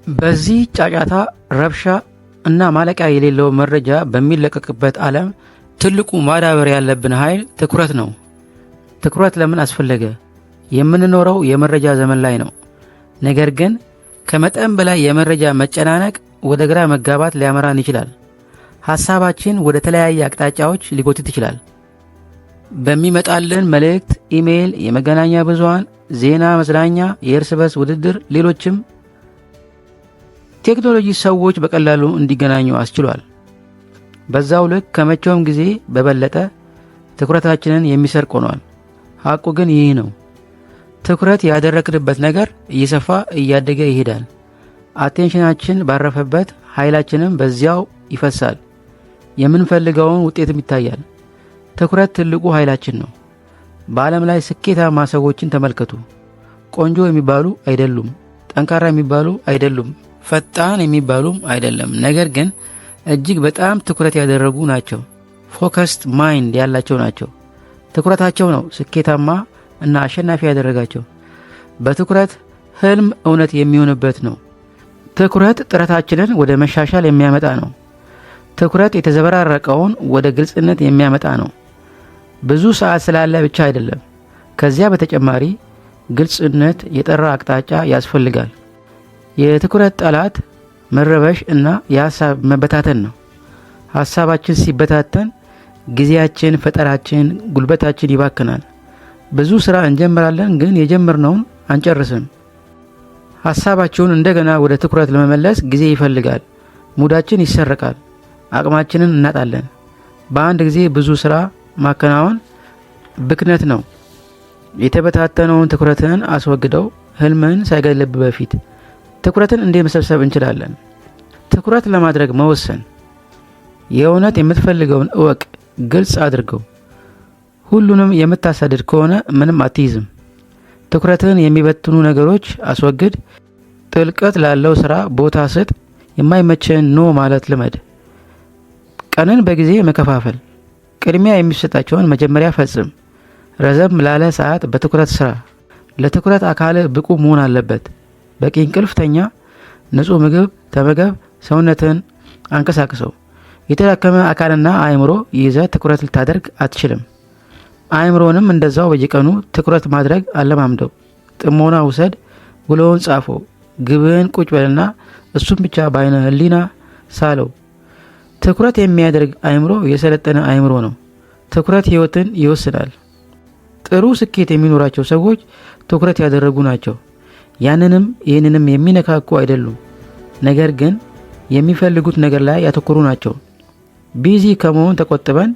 በዚህ ጫጫታ፣ ረብሻ እና ማለቂያ የሌለው መረጃ በሚለቀቅበት ዓለም ትልቁ ማዳበር ያለብን ኃይል ትኩረት ነው። ትኩረት ለምን አስፈለገ? የምንኖረው የመረጃ ዘመን ላይ ነው። ነገር ግን ከመጠን በላይ የመረጃ መጨናነቅ ወደ ግራ መጋባት ሊያመራን ይችላል። ሐሳባችን ወደ ተለያየ አቅጣጫዎች ሊጎትት ይችላል። በሚመጣልን መልእክት፣ ኢሜይል፣ የመገናኛ ብዙሃን፣ ዜና፣ መዝናኛ፣ የእርስ በርስ ውድድር፣ ሌሎችም። ቴክኖሎጂ ሰዎች በቀላሉ እንዲገናኙ አስችሏል። በዛው ልክ ከመቼውም ጊዜ በበለጠ ትኩረታችንን የሚሰርቅ ሆኗል። ሐቁ ግን ይህ ነው። ትኩረት ያደረግንበት ነገር እየሰፋ እያደገ ይሄዳል። Attention ኣችን ባረፈበት ኃይላችንም በዚያው ይፈሳል። የምንፈልገውን ውጤትም ይታያል። ትኩረት ትልቁ ኃይላችን ነው። በዓለም ላይ ስኬታማ ሰዎችን ተመልከቱ። ቆንጆ የሚባሉ አይደሉም፣ ጠንካራ የሚባሉ አይደሉም፣ ፈጣን የሚባሉም አይደለም። ነገር ግን እጅግ በጣም ትኩረት ያደረጉ ናቸው። Focused mind ያላቸው ናቸው። ትኩረታቸው ነው ስኬታማ እና አሸናፊ ያደረጋቸው። በትኩረት ህልም እውነት የሚሆንበት ነው። ትኩረት ጥረታችንን ወደ መሻሻል የሚያመጣ ነው። ትኩረት የተዘበራረቀውን ወደ ግልጽነት የሚያመጣ ነው። ብዙ ሰዓት ስላለ ብቻ አይደለም። ከዚያ በተጨማሪ ግልጽነት፣ የጠራ አቅጣጫ ያስፈልጋል። የትኩረት ጠላት መረበሽ እና የሀሳብ መበታተን ነው። ሀሳባችን ሲበታተን ጊዜያችን፣ ፈጠራችን፣ ጉልበታችን ይባክናል። ብዙ ስራ እንጀምራለን፣ ግን የጀመርነውን አንጨርስም። ሀሳባችሁን እንደገና ወደ ትኩረት ለመመለስ ጊዜ ይፈልጋል። Mood ኣችን ይሰረቃል፣ አቅማችንን እናጣለን። በአንድ ጊዜ ብዙ ስራ ማከናወን ብክነት ነው። የተበታተነውን ትኩረትህን አስወግደው ህልምህን ሳይገልብህ በፊት። ትኩረትን እንዴት መሰብሰብ እንችላለን? ትኩረት ለማድረግ መወሰን። የእውነት የምትፈልገውን እወቅ፣ ግልጽ አድርገው። ሁሉንም የምታሳድድ ከሆነ ምንም አትይዝም። ትኩረትህን የሚበትኑ ነገሮች አስወግድ። ጥልቀት ላለው ስራ ቦታ ስጥ። የማይመችህን no ማለት ልመድ። ቀንን በጊዜ መከፋፈል። ቅድሚያ የሚሰጣቸውን መጀመሪያ ፈጽም። ረዘም ላለ ሰዓት በትኩረት ስራ። ለትኩረት አካልህ ብቁ መሆን አለበት። በቂ እንቅልፍ ተኛ። ንጹህ ምግብ ተመገብ። ሰውነትህን አንቀሳቅሰው። የተዳከመ አካልና አእምሮ ይዘህ ትኩረት ልታደርግ አትችልም። አእምሮንም እንደዛው በየቀኑ ትኩረት ማድረግ አለማምደው። ጥሞና ውሰድ። ውሎውን ጻፈው። ግብህን ቁጭ በልና እሱን ብቻ በአይነ ህሊና ሳለው። ትኩረት የሚያደርግ አእምሮ የሰለጠነ አእምሮ ነው። ትኩረት ህይወትን ይወስናል። ጥሩ ስኬት የሚኖራቸው ሰዎች ትኩረት ያደረጉ ናቸው። ያንንም ይህንንም የሚነካኩ አይደሉም። ነገር ግን የሚፈልጉት ነገር ላይ ያተኮሩ ናቸው። Busy ከመሆን ተቆጥበን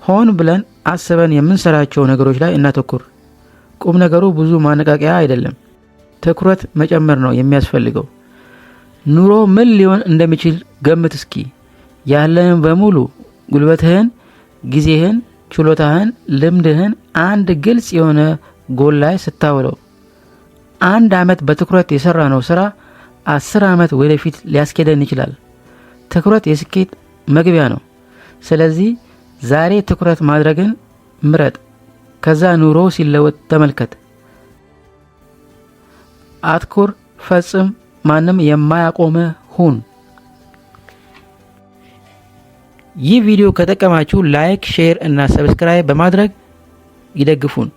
ሆን ብለን አስበን የምንሰራቸው ነገሮች ላይ እናተኩር። ቁም ነገሩ ብዙ ማነቃቂያ አይደለም፣ ትኩረት መጨመር ነው የሚያስፈልገው። ኑሮ ምን ሊሆን እንደሚችል ገምት እስኪ። ያለህን በሙሉ ጉልበትህን፣ ጊዜህን፣ ችሎታህን፣ ልምድህን አንድ ግልጽ የሆነ ጎል ላይ ስታውለው፣ አንድ ዓመት በትኩረት የሰራነው ስራ 10 ዓመት ወደፊት ሊያስኬደን ይችላል። ትኩረት የስኬት መግቢያ ነው። ስለዚህ ዛሬ ትኩረት ማድረግን ምረጥ። ከዛ ኑሮ ሲለወጥ ተመልከት። አትኩር፣ ፈጽም፣ ማንም የማያቆምህ ሁን። ይህ ቪዲዮ ከጠቀማችሁ like፣ share እና subscribe በማድረግ ይደግፉን።